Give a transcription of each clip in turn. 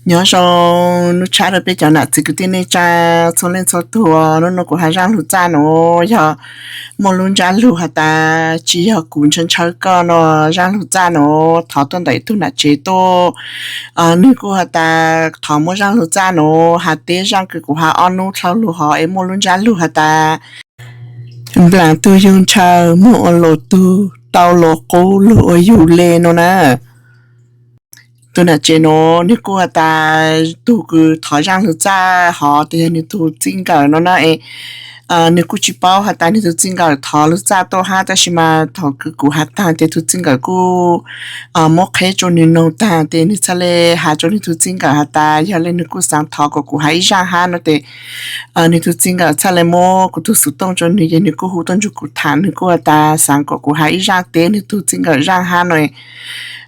Nyob zoo hnub tshav rau peb cov nam txiv kwv tij neej tsa txhua leej txhua tus. Hnub no kuv hais zaj lug txaj nuav yog muaj lub ntsab lug has tas tsis yog kuv ntshaw ntshaw koj no. Zaj lug txaj nuav thov tuaj ntawm ib tug nam tsev tuaj. Nwg kuj has tas thov muab zaj lug txaj nuav has teb zaaj kws kuv has ob nub dlhau lug hov es muaj lub ntsab lug has tas nplaam tug yug ntshaw moog ua luas tug, tau luas qub lug ua yug le no na. Tug nam tsev nuav nwg kuj has tas tug kws thov zaj lug txaj hov tes yog nwg tug txij nkawm no na. Nwg kuj tsis paub has tas nwg tug txij nkawm thov lug txaj tuaj hab, tab sis mas thaum kws kuv has taag tes tug txij nkawm kuj muab qheb rua nwg noog taag tes nwg txhaj le has rua nwg tug txij nkawm has tas yog le nwg kuj xaav thov kom kuv has ib zaaj hab no tes nwg tug txij nkawm txhaj le muab kuv tug xuv tooj rua nwg ces nwg kuj hu tuaj nrug kuv thaam, nwg kuj has tas xaav kom kuv has ib zaaj teb nwg tug txij nkawm zaaj hab no.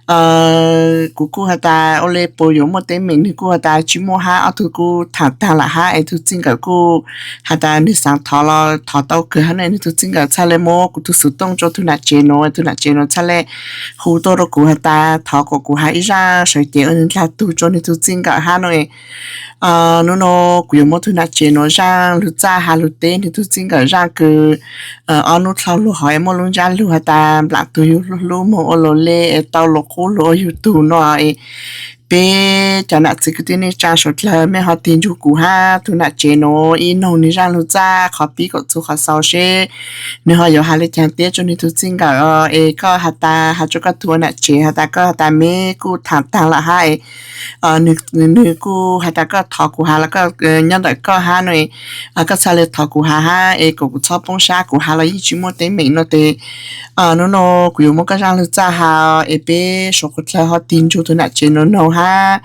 Kuv kuj has tas ua le puas yuav muaj teeb meem, nwg kuj has tas tsis muaj hab, ob tug kuj thaam taag lam hab es tug txij nkawm kuj has tas nwg xaav thov los thov tau kawg hab no. Nwg tug txij nkawm txhaj le muab kuv tug xuv tooj rua tug nam tsev nuav, tug nam tsev nuav txhaj le hu tuaj rua kuv has tas thov kom kuv has ib zaaj sawv cev ua nwg dlaag tug rua nwg tug txij nkawm hab no. Hnub no kuv yuav muab tug nam tsev nuav zaaj lug txaj has lug teb nwg tug txij nkawm zaaj kws ob nub dlhau lug hov es muaj lub ntsab lug has tas nplaam tug yug hlub moog ua luas le es tau luas qub lug ua yug tug no. Peb cov nam txiv kwv tij neej tsa suav dlawg mej ho tig nrug kuv hab tug nam tsev nuav ib noog nwg zaaj lug txaj qhov pib kom txug qhov xaus seb nwg ho yuav has le caag teb rua nwg tug txij nkawm es koj has tas has rua koj tug ua nam tsev has tas koj has tas meb kuj thaam taag lam hab es nwg kuj has tas koj thov kuv has los koj nyob ntawm koj hab no, koj txhaj le thov kuv has hab es kom kuv txhob poob sab, kuv has los yeej tsis muaj teeb meem no tes hnub no kuv yuav muab koj zaaj lug txaj has es peb suav dlawg ho tig nrug tug nam tsev nuav noog hab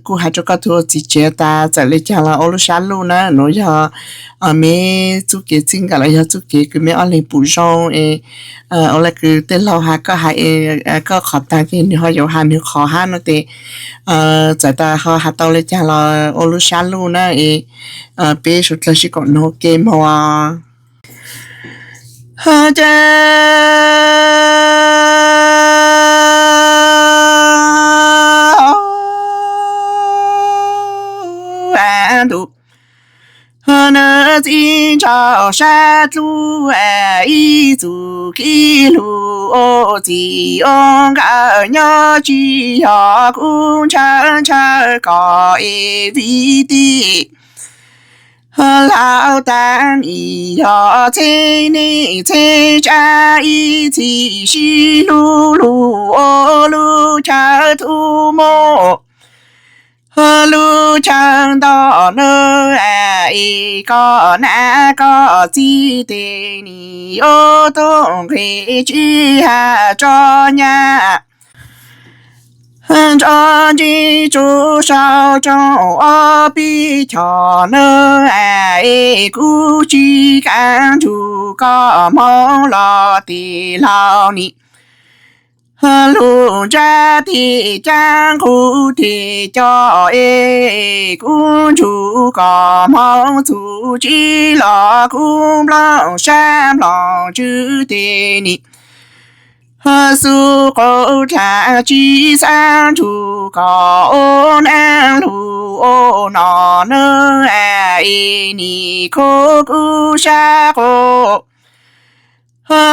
kuj has rua koj tug ua txiv tsev tas txawm le caag los ua lub sab luj na, nuav yog meb txuj kev txij nkawm los yog txuj kev kws meb ob leeg pum zoo es ua le kws tej laug has koj has es koj qhov taag ces nwg ho yuav has nwg qhov hab no tes txawm tas ho has tau le caag los ua lub sab luj na es peb suav dlawg sib koom noog ke moog. Ntuj, nws txiv nraug sab dlub ib txug kib lug ua txiv ua nkawm nyob tsis yog kuv ntshaw ntshaw kom es vim tij laug taag nim yog txheeb neej txheeb tsav ib txhis sib hlub lug ua lub chaw tub muaj lub chaw ntoj nab es koj nam koj txiv tes nim yuav tuaj nqis tsis has tso nyab nrov ntsib tsuj sau rooj ob peb choj nab es kuv tsis kav nrug koj moog los tes laug nim lug ntsab tes caab nqug tes co es kuv nrug koj moog txug tsis los kuv nplooj sab nplooj tswv tes nim xub quas dlaag tsis xaav nrug koj ua naag lug ua nom nab es nim khuv kuv sab quas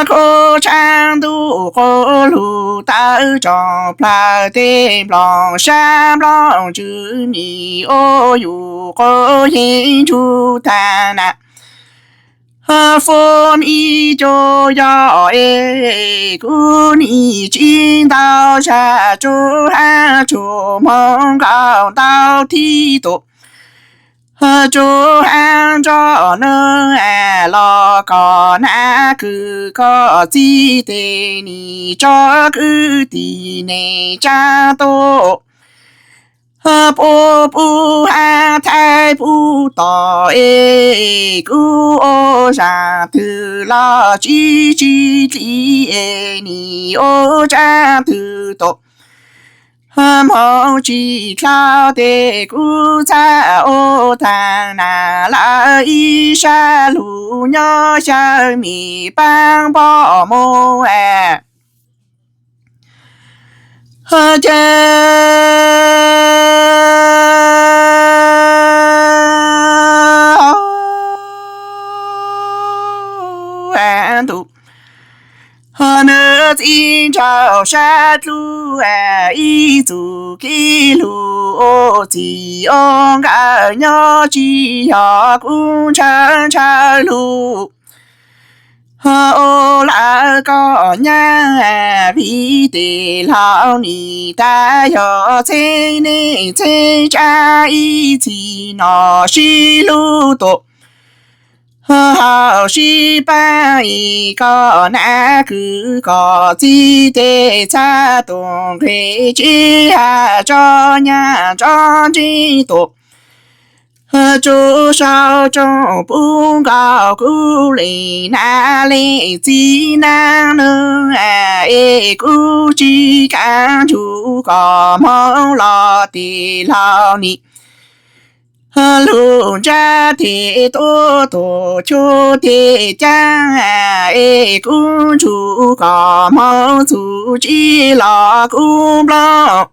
khuv tshaab ntuj quas lug tawv tsoom plawg tes nplooj sab nplooj tswv nim ua yug quas yeej nrug taag na. Fub mi cuj yog es kuv nim tsis ntau zag tsuj hab tsuj moog nkaus ntau thib tus tsuj hab nroj nab los koj nam kws koj txiv tes nim tso kwv tij neej tsaa tuaj pub pub hab thaij pub tom es kuv ua zaaj twg los tsis tsis dlim es nim ua zaaj twg tom moog tsis dlhau tes kuv txhaj ua taag nam lawv ib sab lug nyob xyaw mim paab npoj moog ces Txiv nraug sab dlub ib txwm kev lug ua txiv ua nkawm nyob tsis yog kuv ntshaw ntshaw lug ua lawv koj nyab vim tes laus nim tab yog txheeb neej txheeb tsab ib txhis no sib lub tuam hauv sib paab es koj nab kwv koj txiv tes txhab tuam nqeg tsev hab tso nyab tso ntseeg tuam tsuj sau tsoom pub nkaus kuv leej nab leej txiv nab neeg es kuv tsis kav ntsug koj hmoov los tes laus nim lug ntsab tes tuaj tuam tshua tes caab es kuv ntsug koj hmoov txug tsi los kuv nplooj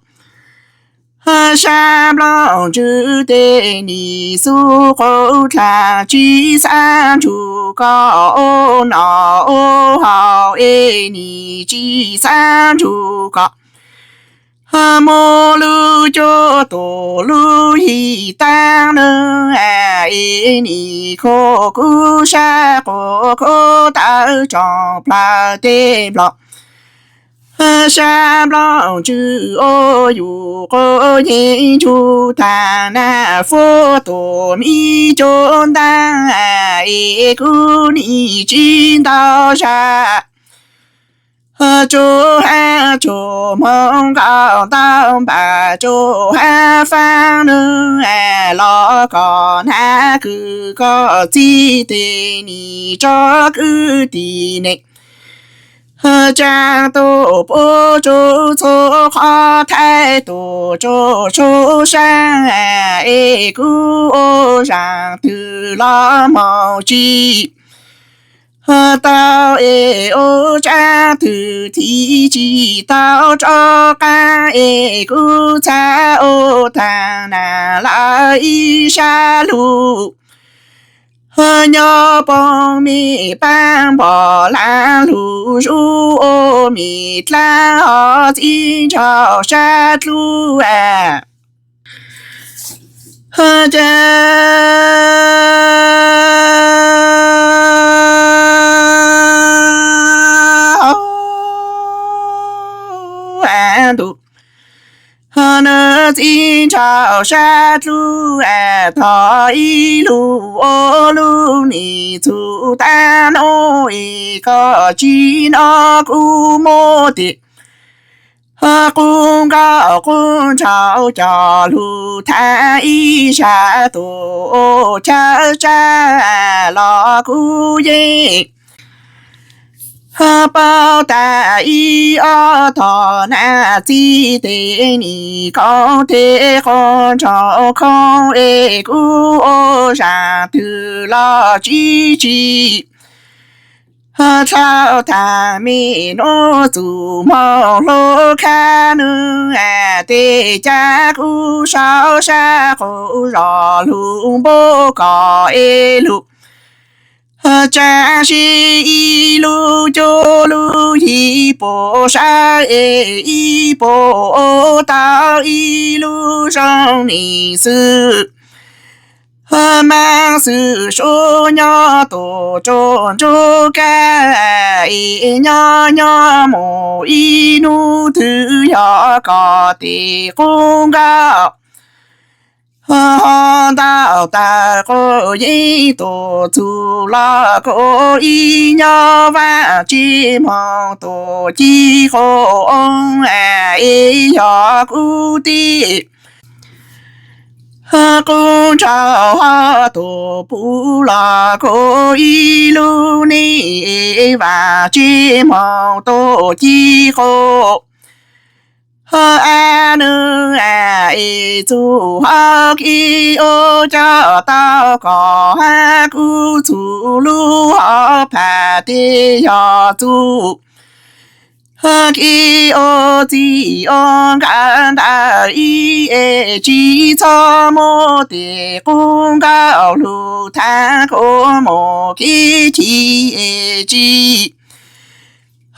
sab nplooj ntswg tes nim xub qub dlaag tsis xav ntsug koj ua noj ua haus es nim tsis xav ntsug koj muaj lub cuab tuam lub yim taab neeg es nim khuam kuv sab quas khuam tawv tsoom plawg teg nplog sab nplooj ntswg ua yus quas yeej ntsug taag naj fuab tuam mib cuab ntaag es kuv nim tsis ntau zag tsuj hab tsuj hmoov nkaus ntau npaam tsuj hab faab neeg los koj nab kwv koj txiv tes nim tso kwv tij neej tsaa tuaj puab tsuj txhua qhov thaij tuaj tsuj tsuj saab es kuv ua zaaj twg los moog tsis tau es ua tsaab twg thim tsis tau rov qaab es kuv txhaj ua taag naj lawv ib sab lug nyob poob mej paab npog laab lug zuj ua mej dlaab hov txiv nraug sab dlub ca ntuj. Nws txiv nraug sab dlub tog ib lug ua lug nim txug taag nuav es koj tsis nov kuv muab tes qub nkauj qub nraug coj lug thaab ib zag tuaj ua chaw tsaab los kuv yeej paub tas ib ob tog naj txiv tes nim koob tes quas nraug khoob es kuv ua zaaj twg los tsis tsim dlhau taag mej nuav txug moog hlub khab nwg tes ca kuv sau sab quas zog lug npuab koj es lug tsaab sib ib lub cuab lub yig puab sawv es ib puab ua tau ib lub zoo nim xwb. Maab xwm suav nyob tuaj tsuj ntsuj kab es nyob nyob mus ib nub twg yog koj tes qub nkauj hov ntau tawg quas yeej tuaj txug los kuv ib nyob vaaj tsi moog tuaj ci quas es yog kuv tij qub nraug hov tuaj pum los kuv ib lub neej vaaj tsi moog tuaj ci quas a nwg es txug hov kis ua coj tau koj hab kuv txug lub hov phaj tes yog txug kis ua txij ua nkawm ntawm ib es tsi txhob muab tes qub nkauj lug thaab kuv mus kev chim es tsi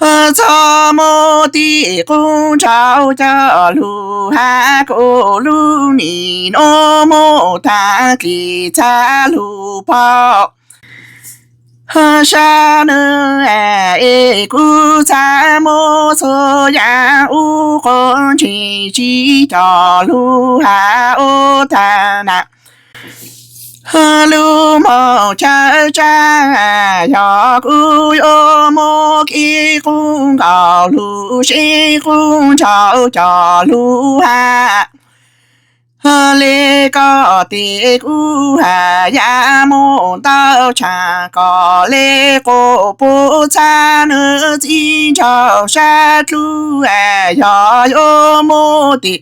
Txhob muab tim qub nrhau cov lug hab kuv lub nim nuav muab taag kis txhab lug pog sab nwg es kuv txhab muab txhua yaam ub quas ntseg tsib cov lug hab ub taag na. Lub moog chaw tsaab yog kuv yuav muab kib qub nkaus lug seb qub nrhau cov lug hab le koj tes kuv hab yaav muaj ntau tshaaj koj le quas puab txhab nwg txiv nraug sab dlub yog yuav muab tes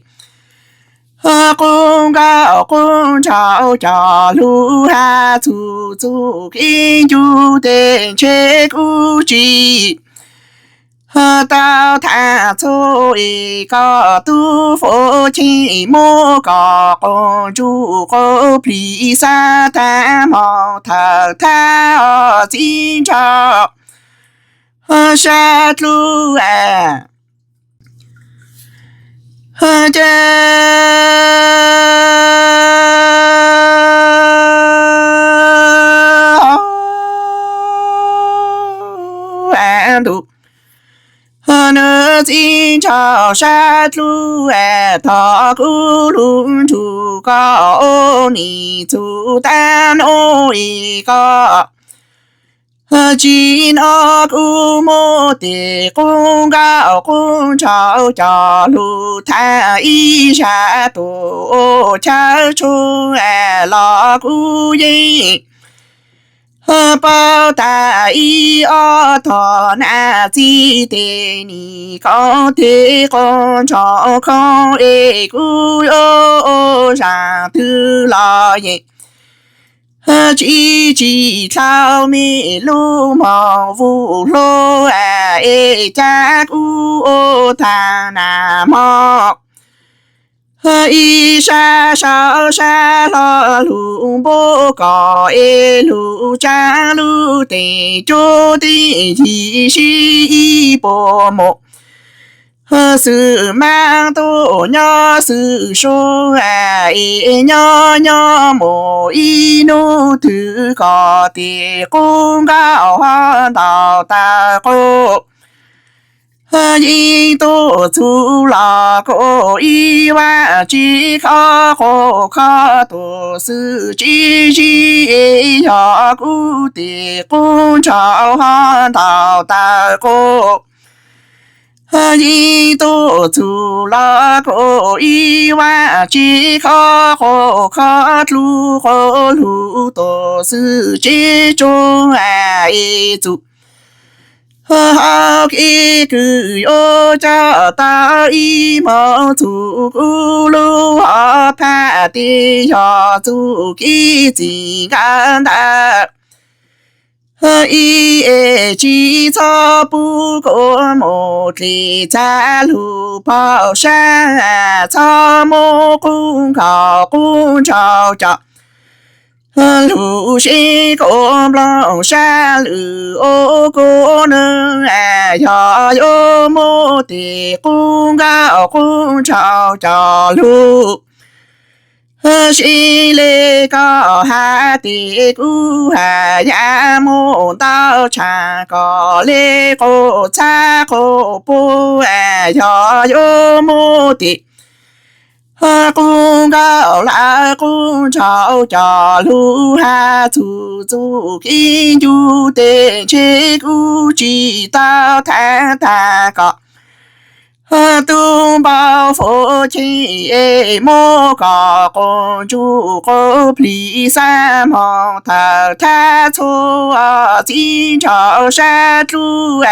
qub nkaus qub nrhau cov lug hab txug txug kib ncu tes ntshe kuv tsis tau thaam txhua es koj tub fuv cheej muab koj quas ntsuj quas plig xaav taag moog thawm thab txiv nraug sab dlub ca ntu nwg txiv nraug sab dlub tog kuv lug nrug koj ua nim txug taag nuav es koj tsis nov kuv muab tes qub nkaus qub nrhau cov lug thaam ib zag tuaj ua chaw tshua los kuv yeej paub taag ib ob tog nam txiv tes nim koj tes quas nrhau khoom es kuv yuav ua zaam twg los yeej tsis tsim dlhau mej lub moog vuj hlub es ca kuv ua taag nam moog ib sab sau sab hlo lug npuab koj es lug tsaa lub teem rua tej yim sib ib puas mus xwm maab tuaj nyob xwm sua es nyob nyob mus ib nub twg koj tes qub nkaus ho ntaus taws quas yeej tuaj txug los kuas ib vaaj tsi khob quas khob tuaj xwm tsi zib es yog kuv tes qub nrhau ho ntaus taws quas yeej tuaj txug los kuas ib vaaj tsi khob quas khob dlub quas lug tuaj xwm tsi tsuag es txug hauv kev kws yuav coj tau ib moog txug kuv lub hom phaj tes yog txug kev txim nkaus ntawd ib es tsi txhob pub kuv mus dlim txhab lug paug sab, txhob muab qub nkaus qub nrhau cov lug seb kuv nplooj sab lwm ua kuv neeg yog yuav muab tes qub nkaus qub nrhau cov lug seb le koj has tes kuv has yaav muaj ntau tshaaj koj le quas txhab quas puab yog yuav muab tes qub nkaus lawm qub nrhau cov lug has txug txug kev ncu tes ntshe kuv tsis tau thaam taag koj tub npauj fuv cheej es muab koj quas ntsuj quas plig xaav moog thawm thab txhua txiv nraug sab dlub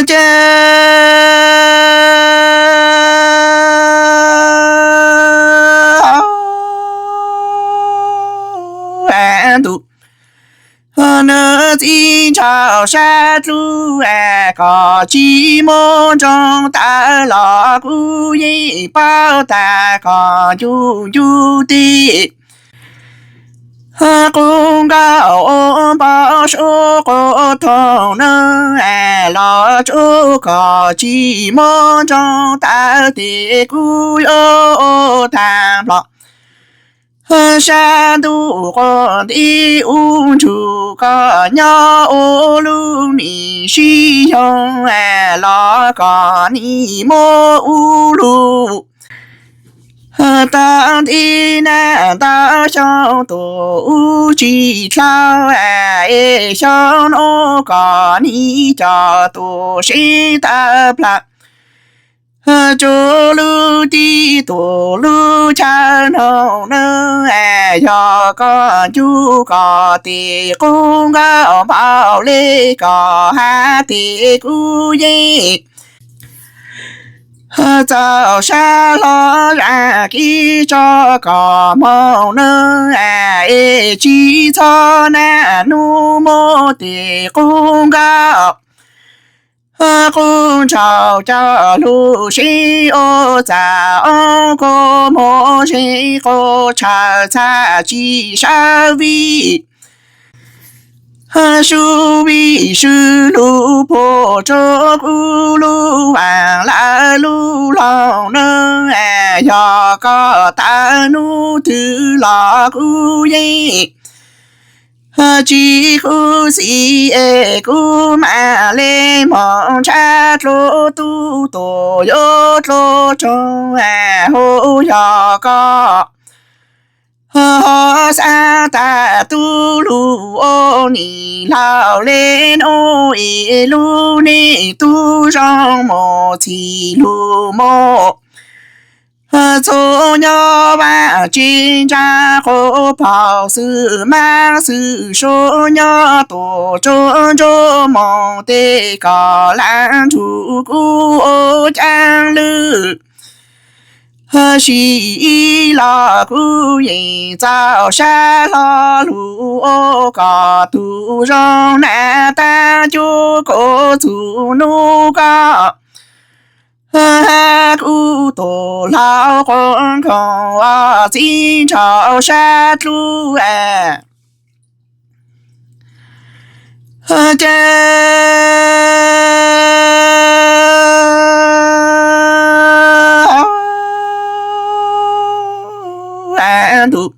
ca ntu nwg txiv nraug sab dlub koj tsis muaj nroog tawv los kuv yeej paub taag koj ncu ncu tes Qub nkauj ua npau suav quas thooj nws los tsuav kom tsis muaj ntsoov tawv tes kuv yuav ua tag nplog. Sab ntuj quas nti ub ntsug koj nyob ua lub nim sib xyoog los kom nim muaj ub lug. Tau nti nag ntau xyoo tuaj ub tsis dlhau, es xyoo no kom nim coj tuaj sib tawv plag. Tsuav lub tib tuaj lub chaw noog nws, yog koj ncu kom tes qub nkauj npaum li kom hab tes kuv yeej txaus sab hlo zam kib tso kom moog nws, es tsis txhob nag nub muab tes qub nkauj qub ntsauj coj lug sib ua txaj oo kuj muaj sib quas tshawj txhaj tsis sawv vij. Sub vij sub lug puag tsuav kuv lub vaaj lawv lub loog nws, yog koj tawv nub twg los kuv yeej tsis khuv xim es kuv mam le moog ntshaw dlua tub tuaj yuav dlua tsoog. Hu yog koj ho xaav tag tub lug ua nim laug le nuav es lub neej tub zoo moog txhij lug moog. Txhua nyob vaaj tsev ntsa quas paug xwb maab xwb suav nyob tuaj tsuav ntsuav moog tes kom laag nrug kuv ua caag lwj. Sim ib los kuv yeej txaus sab hlo lug ua koj tug zoo nag taag cuag kuv txug nub koj hab kuv tug hlau quas nkhoog txij nraug sab dlub. Ces ntuj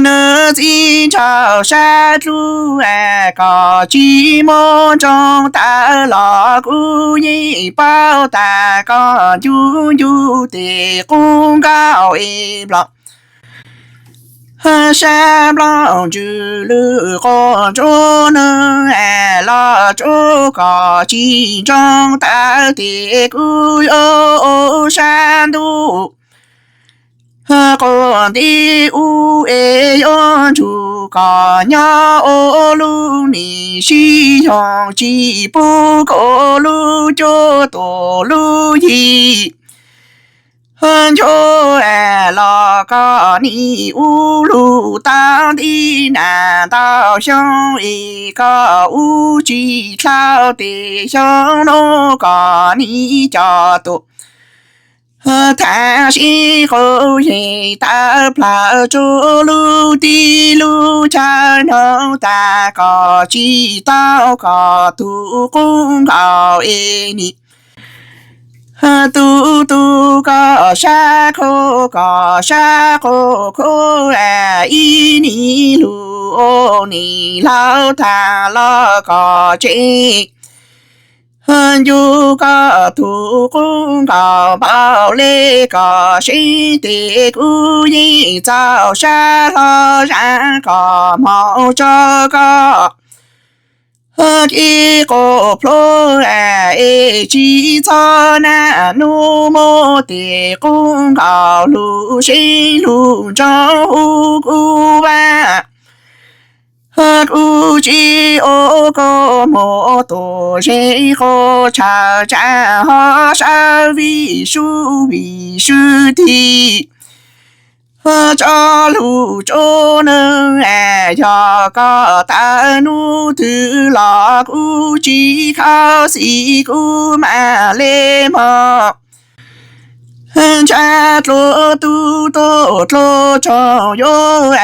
nws txij nraug sab dlub, koj tsis muaj ntsoov tawv los kuv yeej paub tas koj ncu ncu tes qub nkauj es nplog sab nplooj ntsws lwj quas ntsuav nws los tsuav koj tsis ntsoov tawv tes kuv yuav ua sab ntuj quas nti ub es yuav nrug koj nyob ua lub neej sib xyoog tsis pub kuv lub cuab tuaj lub yig nchuav los koj nim ua lug tau nti nag ntau xyoo es koj ua tsis dlhau tes xyoo no koj nim coj tuaj thaam sib quas yeej tawv plawg tsuav lub teb lub chaw noog tas koj tsis tau koj tug qub nkaus es nim tug tug koj sab khuv koj sab quas khuv ib nim lug ua nim laug taag los koj tsev ncu koj tug qub nkaus npaum le koj seeb tes kuv yeej txaus sab hlo zaam koj moog tso koj kev quas plhuav es tsis txhob nag nub muab tes qub nkaus lug seeb lug ntsoov hu kuv vaaj kuv tsis ua koj muab tuaj zeeg quas tshawj tsaam ho sawv vij sub vij sub tig tso lug tsuav nws. Yog koj tawv nub twg los kuv tsis khuv xim kuv mam le moog Ntshav dluab tub tuaj dluab tsoog yuav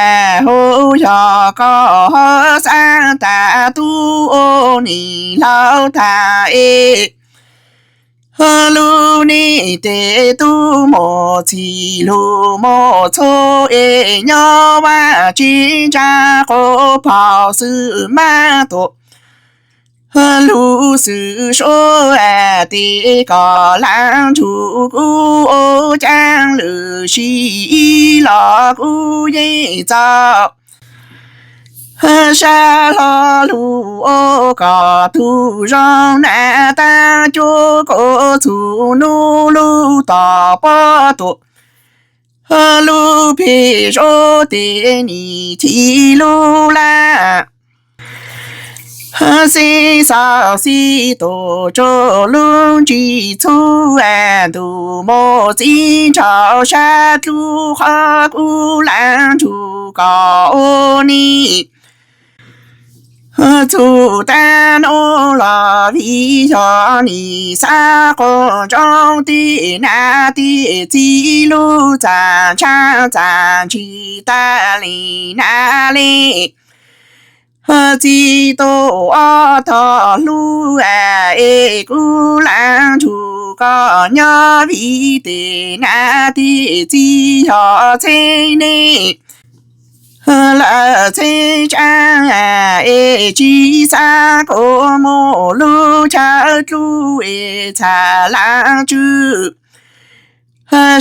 hauv yog koj xav tas tub ua nim laus tag es lub neej tes tub muaj txim lug muaj txhua es nyob vaj tsev ntsa quav phaum xwb mab tuam lug xwm suav tes kom lav ntsug kuv ua caaj lwm sis ib los kuv yeej txaus sab hlo lug ua kom tug zoo na tab cuab kuv txug nub lub tom pob tuam lub peg zov tes nim chim lub laj xib xaus xib tuam tsuj lub ntsis txhub ntuj mus txib nrho sab dlub qhov kuv lav ntsug kom ua nim txug tag nub los vim yog nim xav quas ntsoov tej nam tej txiv lub txaj ntsha txaj ntshis tas li na li txiv tuaj ob tog hlub es kuv lav ntsug koj nyob vim tej nam tej txiv yog txheeb neej lawm txheeb tsaab es tsis xav kuv mus lub chaw dlub es txhaj lav tswj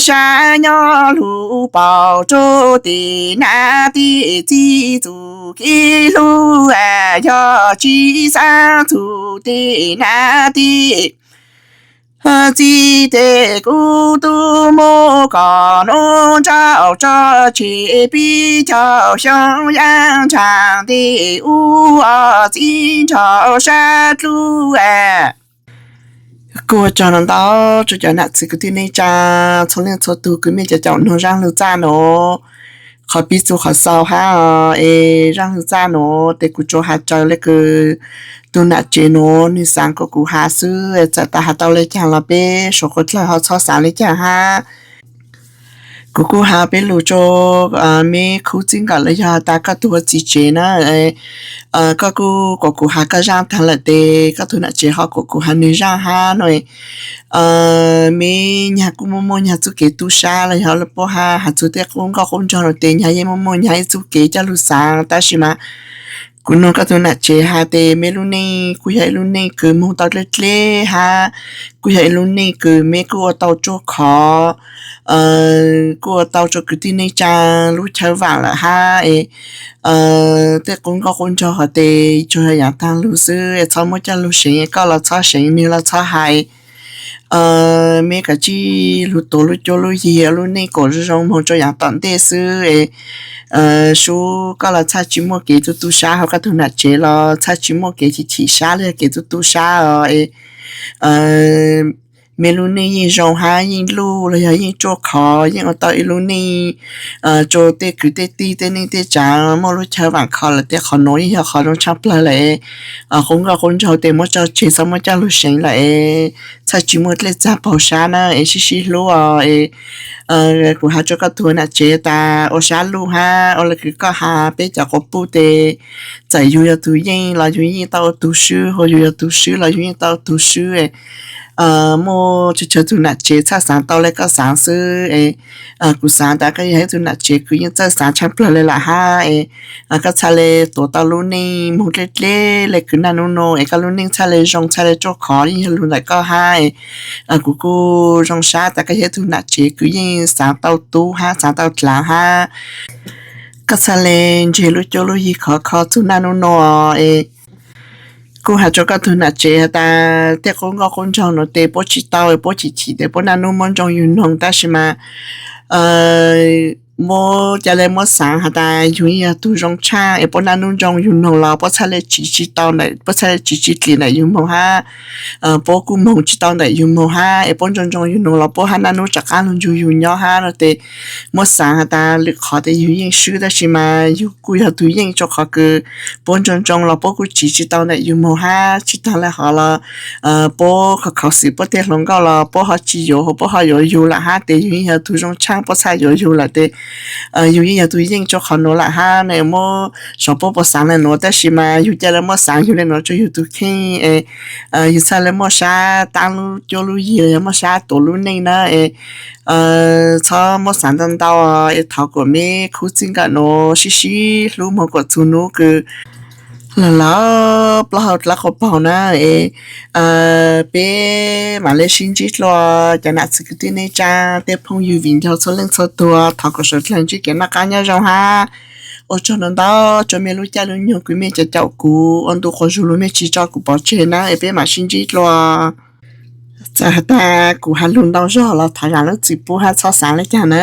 sab nyob lug paum rua tej nam tej txiv txuj kev hlub yog tsis xav txug tej nam tej txiv tes kuv tub muab koj nuav nrauj tso tseg peb caug xyoo yav ntsha ntej ub txib nrho sab dlub. Kuj ua tsaug ntau ntau rua cov nam txiv kwv tij neej tsaa txhua leej txhua tug kws mej cov caum noog zaaj lug txaj nuav. Qhov pib txug qhov xaus hab es zaaj lug txaj nuav tes kuv tsuas has raws le kws tug nam tsev nuav nwg xaav kom kuv has xwb. Txawm tas has tau le caag los peb suav quas dlawg ho txhob xaav le caag hab. Kuv kuj has peb lug rua meb khub txij nkawm los yog tas koj tug ua txiv tsev na, koj kuj kom kuv has koj zaaj taag lawm tes koj tug nam tsev ho kom kuv has nwg zaaj hab no. Meb nyag kuj muaj muaj nyag txuj kev tub sab los yog puab has has txug tej qub nkauj qub nraug no tes nyag yeej muaj muaj nyag ib txuj kev coj lug xaav tab sis mas kuv noog koj tug nam tsev has tes meb lub neej kuj yog ib lub neej kws moog tau dleb dleb hab kuj yog ib lub neej kws meb kuj ua tau ruaj khov, kuj ua tau rua kwv tij neej tsaa lub chawv vaam lawm hab es tej qub nkauj qub nraug hov tes tsuas yog yaav taag lug xwb, txhob muab coj lug seev, koj los txhob seev, nwg los txhob hais. Meb kav tsij lug tuav lub cuab lub yig, lub neej kom zoo zoo moog rua yaav tom ntej xwb. Sub koj los txhaj tsis muaj kev tub tub sab, ho koj tug nam tsev los txhaj tsis muaj kev chim chim sab los yog kev tub tub sab os. Meb lub neej yeej zoo hab yeej luj los yog yeej ruaj khov, yeej ua tau ib lub neej rua tej kwv tej tij tej neej tej tsaa muaj lub chawv vaam kho lawm tes qhov nuav yeej yog qhov zoo tshaaj plawg lawm. Qub nkauj qub nraug tes muab tso tseg, txhob muab coj lug seev lawm es txhaj tsis muaj dlej txag paug sab na es sib sib hlub os. Kuv has rua koj tug nam tsev tas ua sab luj hab ua le kws koj has, peb cov quas puj tes txawm yug yog tug yeej los yug yeej tau ua tug swb, ho yug yog tug swb los yug yeej tau ua tug swb. Muaj tsawg tsawg tug nam tsev txhaj xaav tau le koj xaav xwb es kuv xaav tas koj yog ib tug nam tsev kws yeej txawj xaav tshaaj plawg le lawm hab es koj txhaj le tuav tau lub neej moog dleb dleb le kws naj nub nua es koj lub neej txhaj le zoo txhaj le ruaj khov yeej yog lug ntawm koj hab es kuv kuj zoo sab tas koj yog ib tug nam tsev kws yeej xaav tau tub hab xaav tau dlaav hab koj txhaj le ntseg lub cuab lub yig khov kho txug naj nub nua es kuj has rua koj tug nam tsev has tas tej qub nkauj qub nraug nuav tes puab tsis tau, puab chim chim tes puab naj nub muab nroo yug noog tab sis mas muab ca le muab xaav has tas yug yeej yog tug zoo tshaaj es puab naj nub nroo yug noog los puab txhaj le tsiv tsi tau, puab txhaj le tsiv tsi dlim ntawm yug moog hab, puab kuj moog tsi tau ntawm yug moog hab es puab nroo nroo yug noog los puab hab naj nub rov qaab lug nrug yug nyob hab no tes muab xaav has tas lwm qhov tes yug yeej swb tab sis mas yug kuj yog tug yeej rua qhov kws puab nroo nroo los puab kuj tsiv tsi tau ntawm yug moog hab tsi taag le hov los puab khaus khaus xim puab tej hluas nkauj los puab ho tsi yuav, puab ho yuav yug lawm hab tes yug yeej yog tug zoo tshaaj puab txhaj yuav yug lawm tes yug yeej yog tug yeej rua qhov nuav lawm hab ne. Muab xyov puab puas xaav le nuav tab sis mas yug ca le muab xaav yug le nuav rua yug tug kheej es yug txhaj le muaj sab taab lub cuab lub yig los yog muaj sab tuav lub neej na es txhob muab xaav ntau ntau es thov kuas meb khub txij nkawm nuav sib sib hlub moog kuas txug nub kws lawm lawm plaub hau dlab quas paug na es peb mam le sib ntsib dlua. Cov nam txiv kwv tij neej tsaa tej phooj ywg viv ncaus txhua leej txhua tug, thov kuas suav dlawg ntsib kev noj qab nyob zoo hab ua tsaug ntau ntau rua mej lub caij lub nyoog kws mej caum kuv ua ntu quas zug lug mej tsi tso kuv pov tseg na es peb mam sib ntsib dlua. Txawm has tas kuv has lug ntau zog los thov zaam lub txim pub hab txhob xaav le caag na.